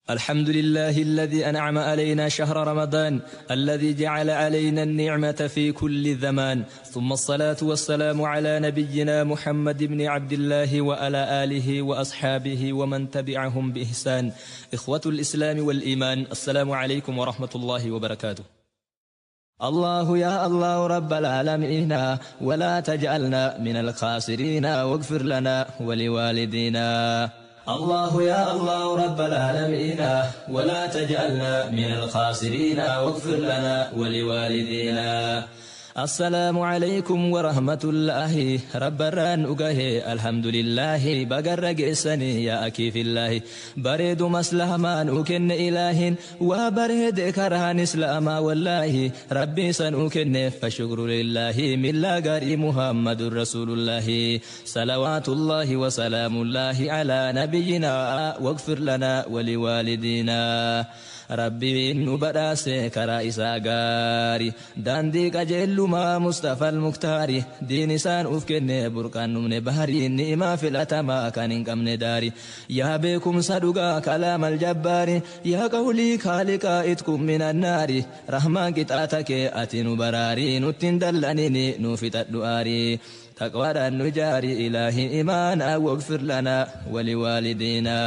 الحمد لله الذي أنعم علينا شهر رمضان الذي جعل علينا النعمة في كل زمان، ثم الصلاة والسلام على نبينا محمد بن عبد الله وعلى آله وأصحابه ومن تبعهم بإحسان. إخوة الإسلام والإيمان، السلام عليكم ورحمة الله وبركاته. الله يا الله رب العالمين، ولا تجعلنا من الخاسرين، واغفر لنا ولوالدينا. الله يا الله رب العالمين، ولا تجعلنا من الخاسرين، واغفر لنا ولوالدينا. السلام عليكم ورحمة الله، رب الران أقاه الحمد لله، بقر قسني يا أكي في الله، بريد مسلمان أكن إله، وبريد كرهان إسلاما والله، ربي سن أكن فشكر لله، من لا قري محمد رسول الله، صلوات الله وسلام الله على نبينا، واغفر لنا ولوالدينا. ربي نبراسه كرا إساغاري داندي قجل ما مصطفى المختاري دين سان أفكني بركان من بهري نئما في الأتما كان إنكم نداري يا بكم صدقا كلام الجبار يا قولي خالق إتكم من النار رحمن كتاتك أتن براري نتن دلنيني نوفت الدؤاري تقوى النجاري إلهي إيمانا واغفر لنا ولوالدينا.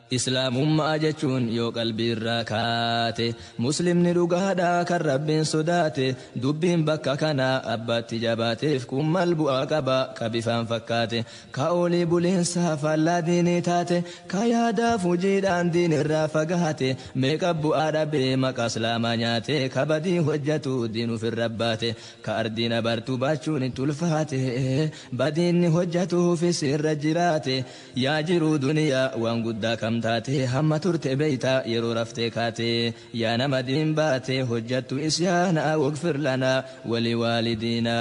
إسلام ما jechuun yoo qalbii irraa kaate muslimni dhugaadhaa kan rabbiin sodaate dubbiin bakka kana abbaatti jabaateef kun mal bu'aa qaba ka bifaan fakkaate ka olii buleensaa faallaa diinii taate ka yaadaaf hojiidhaan diin irraa fagaate meeqa bu'aa dhabee maqaa islaamaa nyaate ka badii hojjetu diin ofirra baate ka ardiin abartuu baachuun itti ulfaate badiinni hojjetuufis irra jiraate yaa jiruu duniyaa waan guddaa kam taate hamma turte beeyta yeroo raftee kaate yaa nama diin baate hojjattu isyaana واغفر لنا ولوالدينا.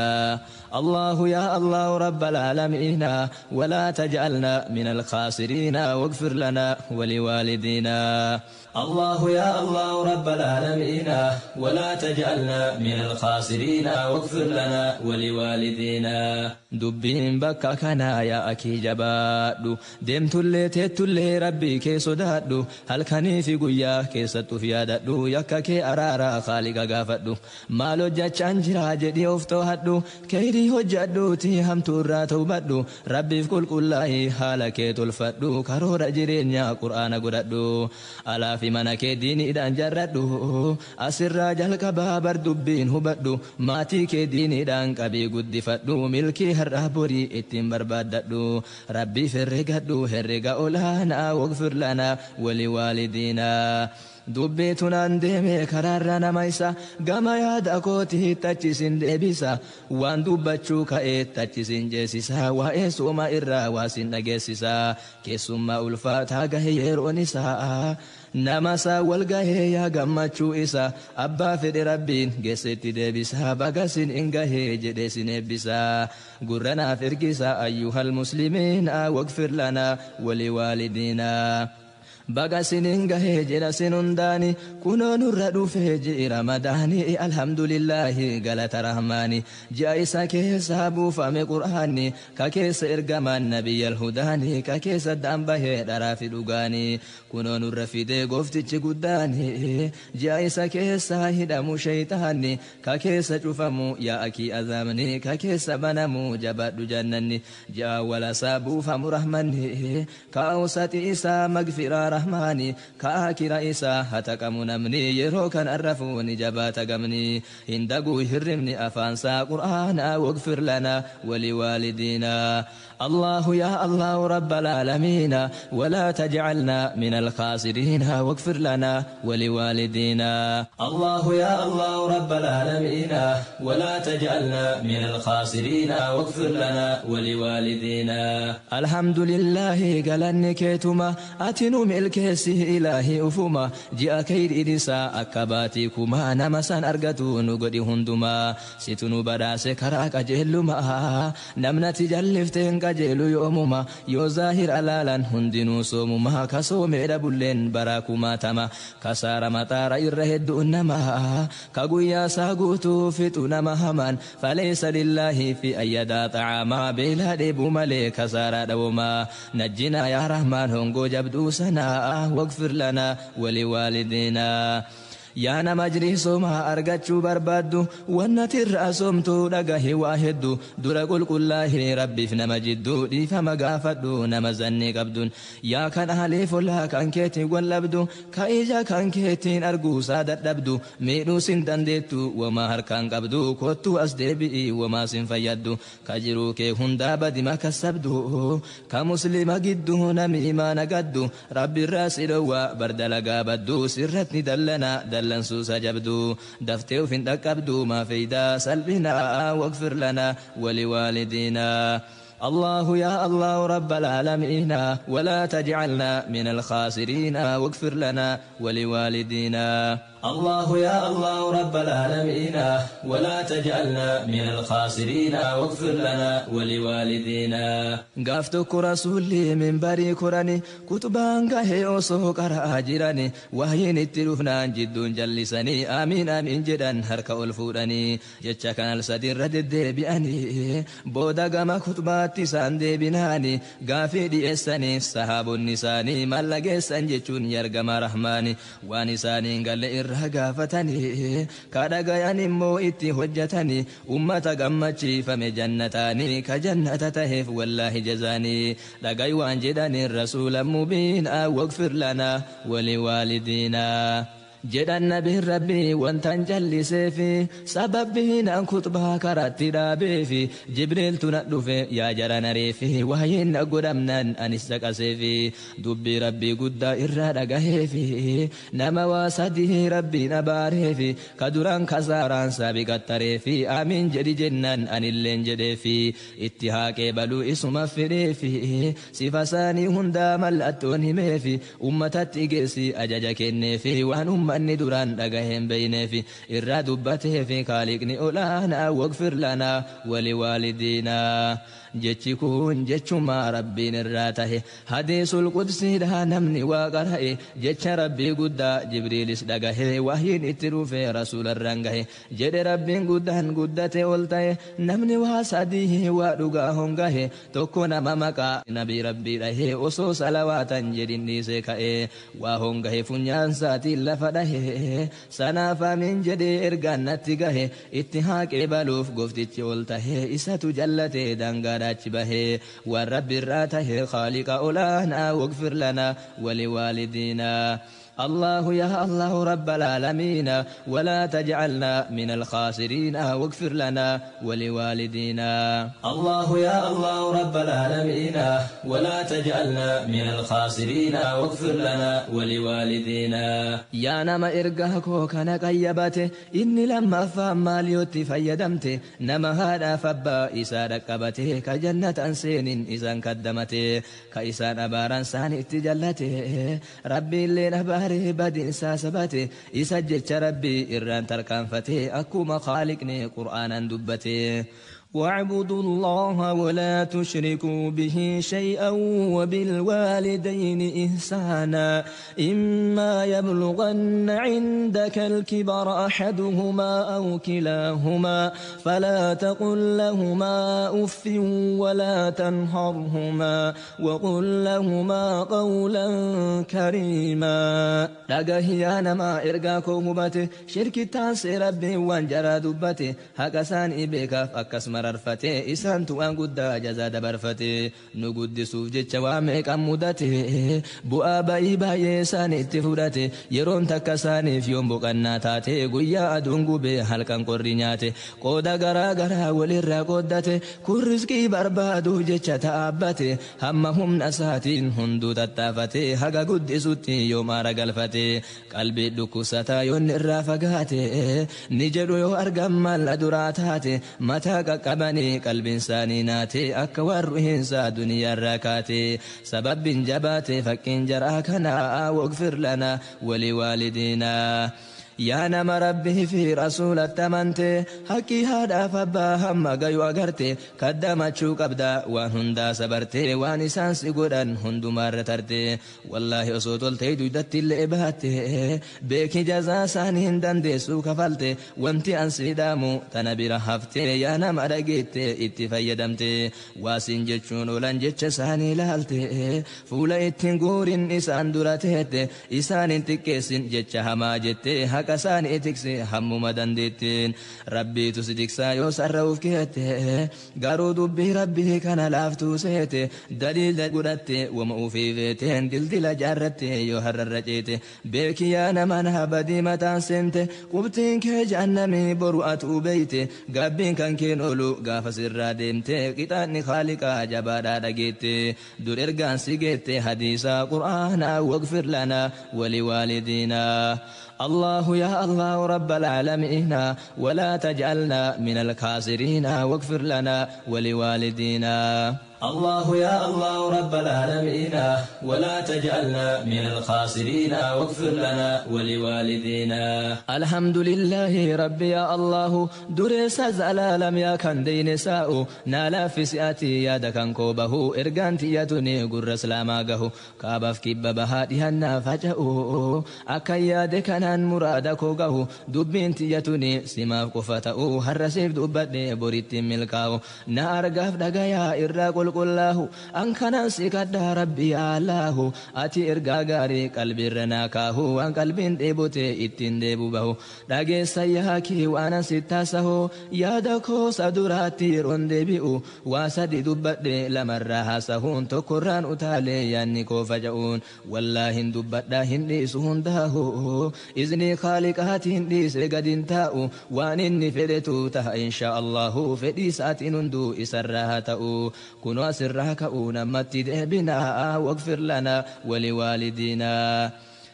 الله يا الله رب العالمين، ولا تجعلنا من الخاسرين، واغفر لنا ولوالدينا. الله يا الله رب العالمين، ولا تجعلنا من الخاسرين، واغفر لنا ولوالدينا. دبين بكا كنا يا أكي جبادو دمتلي تتلي ربي كي صدادو هل كني في قويا كي ستو في يادو يكا كي أرارا خالق غافدو مالو جاتشان جرا جدي أفتو هدو كيري هجادو تي هم تورا توبدو ربي في كل كله حالك تلفدو كرور جرين يا قرآن قردو ألا في منك ديني إذا جردو أسر جلك بابر دبين هبدو ماتي كي ديني دان كبي قد فدو ملكي هرابوري اتم برباددو ربي فرقدو هرق أولانا واغفر لنا ولوالدينا. dubbitunaan deeme karaarra nama isa gama yaada kootii tachisin deebisa waan dubbachuu ka'ee tachisin jeesisa waa'ee sooma irraa waasin dhageessisa keessummaa ulfaataa gahe yeroon isaa nama isaa wal gahee yaa gammachuu isa abbaa fedhe rabbiin geessetti deebisa bagasin in gahee jedhee sin eebbisa gurra naaf ergisa ayyuhal muslimiina واغفر لنا ولوالدينا. baga sinin gahee jedha sin hundaani kunoo nurra dhufee ji'i ramadaani alhamdulillahi galata rahmaani ji'a isa keessa buufame qur'aanni ka keessa ergamaan nabiyyal hudaani ka keessa daan bahee dharaa fi dhugaani kunoo nurra fidee gooftichi guddaani ji'a isa keessa hidhamu shaytaanni ka keessa cufamu yaa akii azaamni ka keessa banamu jabaadhu jannanni ji'a walasaa buufamu rahmanni ka awsati isaa magfiraa rahmani kaakira isa hataqamu namni yeroo kan arrafuuni jabaata gamni hin daguu hirribni afaansaa qur'aana واغفر لنا ولوالدينا. الله يا الله رب العالمين، ولا تجعلنا من الخاسرين، واغفر لنا ولوالدينا. الله يا الله رب العالمين، ولا تجعلنا من الخاسرين، واغفر لنا ولوالدينا. الحمد لله قالني كيتما أتنو ملكسي إلهي أفما جاء كير إدسا أكباتي كما نمسان أرقتو نقدي هندما ستنو براس كراك جهلما نمنتي جلفتين qajeelu yoomuma yoo zaahir alaalan hundinuu soomuma ka soomee dhabulleen baraa kumaatama kasaara maxaara irra hedduun nama ka guyyaa isaa guutuu fixu nama hamaan falaysa lillaahi fi ayyadaa xacaamaa beelaa dheebuu malee kasaaraa dhawomaa najjinaa yaa rahmaan hongoo jabduu sanaa waqfir lanaa waliwaalidinaa. Yaa nama jirii soomaa argachuu barbaaddu wannati irraa soomtuu dhagahi waa heddu dura qulqullaahii rabbiif nama jidduu dhiifama gaafadhu nama zannii qabduun yaa kan ahlee follaa kan keetiin wallabdu ka ija kan keetiin arguusaa dadhabdu miidhuu sin dandeettu wamaa harkaan qabdu kottuu as deebi'i wamaa sin fayyaddu ka jiruu kee hundaa badima kassabdu ka muslima gidduu nami imaana gaddu rabbi irraa si dhowwaa bardalagaa baddu sirratti dallana lansuusa jabdu daftee ufin dhaqqabdu maa feydaa salphinaa waqfir lanaa waliwaalidinaa. الله يا الله رب العالمين ولا تجعلنا من الخاسرين واغفر لنا ولوالدينا. الله يا الله رب العالمين ولا تجعلنا من الخاسرين واغفر لنا ولوالدينا. قافتك رسولي من بري كراني كتبان قهي أصو قرأ جيراني وهين التلوفنان جدون جلسني آمين آمين جدا هرك ألفوراني جتشا كان السدير ردد بأني بودا قما كتبات isaan deebinaani gaafii dhi'eessaniif sahaabonni isaanii mallageessan jechuun yargama rahmaani waan isaaniin galle irraa gaafatanii ka dhagayan immoo itti hojjetanii ummata gammachiifame jannataanii ka jannata taheef wallaahi jazaanii dhagay waan jedhaniin rasuula mubiinaa waqfir lanaa waliwaalidiinaa. Jedhan nabiin rabbii wantan jalliseefi sababbiin an kutbaa karaatti dhaabeefi jibriiltu na dhufe yaa jara nareefi waa'een na godhamnaan anis caqaseefi dubbii rabbii guddaa irraa dhagaheefi nama waa sadii rabbiin abaareefi ka duraan kasaaraan saabiqattareefi amiin jedhi jennaan anilleen jedheefi itti haaqee baluu isuma fedheefi sifa isaanii hundaa mallattoon himeefi ummatatti geessi ajaja kenneefi waan ummanni duraan dhagaheen beyneefi irraa dubbateefi kaaliqni olaanaa waqfir lanaa waliwaalidiinaa. Jechi kun jechuma rabbiin irraa tahe hadiisul qudsiidha namni waa qara'e jecha rabbii guddaa jibriilis dhagahe wahyiin itti dhufe rasuularraan gahe jedhe rabbiin guddaan guddate ol ta'e namni waa sadii waa dhugaa hongahe tokko nama maqaa nabii rabbii dhahe osoo salawaatan jedhin dhiisee ka'e waa hongahe funyaan isaatiin lafa dhahe sanaaf amiin jedhee ergaan natti gahe itti haaqee baluuf gooftichi ol tahe isatu jallate daangaa achi bahee waan rabbi irraa tahe khaaliqa olaanaa waqfir lanaa waliwaalidiinaa. الله يا الله رب العالمين ولا تجعلنا من الخاسرين واغفر لنا ولوالدينا. الله يا الله رب العالمين ولا تجعلنا من الخاسرين واغفر لنا ولوالدينا. يا نما إرقاكو كان قيبته إني لما فهم ماليوتي فيدمته نما هذا فبا إسا ركبته كجنة سين إسان كدمته كإسان أباران سان اتجلته ربي اللي نبار badinsaa sabate isa jecha rabbii irraan tarkaanfate akkuma khaaliqni qur'aanan dubbate. واعبدوا الله ولا تشركوا به شيئا وبالوالدين إحسانا إما يبلغن عندك الكبر أحدهما أو كلاهما فلا تقل لهما أف ولا تنهرهما وقل لهما قولا كريما. dhagahi nama ergaa koo hubate shirkitaan rabbii waan jaraa dubbate haqa isaanii beekaaf akkasuma rarfate isaantu waan guddaa jazaa dabarfate nu guddisuuf jecha waa meeqan mudate bu'aa ba'ii baay'ee isaaniitti fudhate yeroon takka isaaniif yoon boqannaa taate guyyaa aduun gubee halkan qorri nyaate qooda garaa garaa walirraa qooddate kun riskii barbaaduuf jecha ta'aabbate hamma humna isaatiin hunduu tattaafate haga guddisutti yoom aara galfate qalbii dhukkubsataa yoon irraa fagaate ni jedhu yoo argan malla duraa taate mataa qaqqabanii qalbiin isaanii naate akka waan ruhiinsaa duniyaarraa kaate sababbiin jabaate fakkiin jaraa kanaa waqfir lanaa waliwaalidiinaa. Yaa nama rabbii fi rasuulatti amante haqqii haadhaaf abbaa hamma gayu agarte kaddamachuu qabda waan hundaa sabarte waan isaan si godhan hundumaarra tarte wallaahi osoo toltee duydatti illee baatte beeki jazaa isaanii hin dandeessuu kafalte wanti an si dhaamu tana bira hafte yaa nama dhageette itti fayyadamte waasiin jechuun oolan jecha isaanii ilaalte fuula ittiin guurin isaan dura teette isaan hin xiqqeessin jecha hamaa jette haqa isaanii tikse hammuma dandeetteen rabbiitu si tiksaa yoo sarra'uuf keette garuu dubbii rabbii kana laaftuu seete daliila godhatte wama ufii feeteen dildila jaarratte yoo har'arra ceete beeki yaa nama naa badii mataan seente qubtiin kee jahannamii boru atuu beeyte gaabbiin kan keen oolu gaafa sirraa deemte qixaanni khaaliqaa jabaadhaa dhageette dur ergaan si geette hadiisaa qur'aanaa waqfir lanaa waliwaalidiinaa. الله يا الله رب العالمين ولا تجعلنا من الخاسرين واغفر لنا ولوالدينا. الله يا الله رب العالمين ولا تجعلنا من الخاسرين واغفر لنا ولوالدينا. الحمد لله ربي يا الله درس زلالم يا كان دين ساء نالا في سئتي يا دكان كوبه إرغانتي يا توني قر سلاماغه كابف كببها دهنا فجأو أكيا دكانان مرادكو غه دبنتي يا توني سماف قفتاو هرسيف دبتني بريت ملكاو نارغاف دغايا إرغ qulqullaahu an kanan si kadhaa rabbi allahu ati ergaa gaarii qalbiirra naa kaahu waan qalbiin dheebote ittiin deebu bahu dhageessa yaakii waan an si taasahu yaada koosa duraatti yeroon deebi'u waa sadi dubbadhe lamarraa haasahuun tokkorraan utaalee yaanni koo faca'uun wallaahin dubbadhaa hin dhiisu hundaahu iznii khaaliqaatiin dhiise gadin taa'u waan inni fedhetu taha inshaa allahu fedhii isaatiin hunduu isarraa haa ta'u كنوا سرك أونمت بنا واغفر لنا ولوالدينا.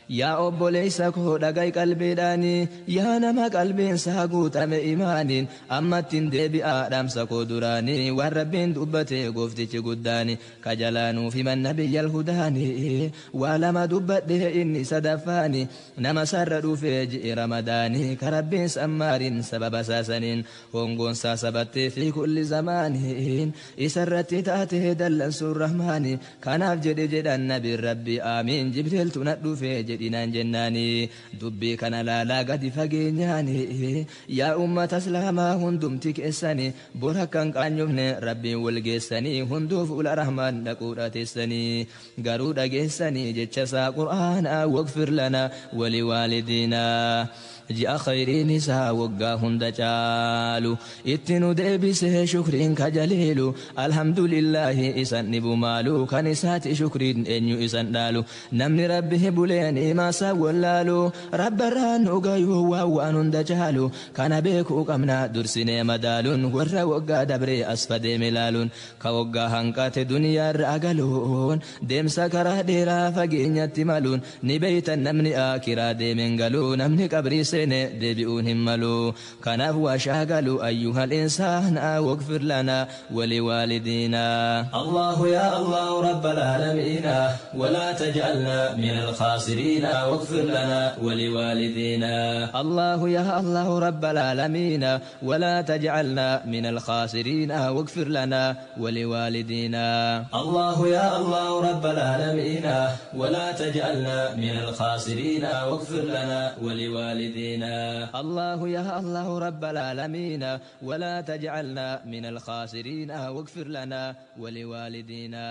Yaa obboleessa koo dhagai qalbiidhaanii yaa nama qalbiin isaa guutame imaaniin ammattiin deebi'aa dhaamsa koo duraanii waan rabbiin dubbate gooftichi guddaani kajalaanuuf himan nabiyyal hudaanii waa lama dubbadhe inni sadaffaani nama sarra dhufee ji'i ramadaanii ka rabbiin sammaariin sababa saasaniin hongoon saa sabattee fi kulli zamaaniin isarratti taatee dallansuun rahmaani kanaaf jedhe jedhan nabiin rabbi aamiin jibriiltu na dhufee jedhinaan jennaani dubbii kana laalaa gadi fageenyaani yaa ummata islaamaa hundumti keessanii bora kan qaanyofne rabbiin wal geessanii hunduu fuula rahmaan dhaquudha teessanii garuu dhageessanii jecha isaa qur'aanaa waqfir lanaa waliwaalidiinaa. Ji'a khayriin isaa waggaa hunda caalu itti nu deebisee shukriin kajaliilu alhamdulillaahi isan dhibu maalu kan isaati shukriin eenyu isan dhaalu namni rabbi buleen imaasaa wallaalu rabbarraan nu gayuu waan waan hunda caalu kana beekuu qabna dursinee madaaluun warra waggaa dabree as fadeeme laaluun ka waggaa hanqate duniyaarra galuun deemsa karaa dheeraa fageenyatti maluun ni beeytan namni akiraa deemeen galuu namni qabrii deebi'uun hin malu kanaaf waa shaagalu ayyuhal insaana waqfir lanaa waliwaalidiinaa. Allahu yaa Allahu rabbal aalamiina walaa taj'alnaa min alkhaasiriina waqfir lanaa waliwaalidiinaa. Allahu yaa Allahu rabbal aalamiina walaa taj'alnaa min alkhaasiriina waqfir lanaa waliwaalidiinaa. Allahu yaa Allahu rabbal aalamiina walaa taj'alnaa min alkhaasiriina waqfir lanaa waliwaalidiinaa. الله يا الله رب العالمين ولا تجعلنا من الخاسرين واغفر لنا ولوالدينا.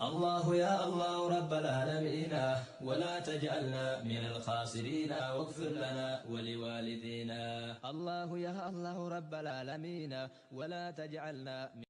الله يا الله رب العالمين ولا تجعلنا من الخاسرين واغفر لنا ولوالدينا. الله يا الله رب العالمين ولا تجعلنا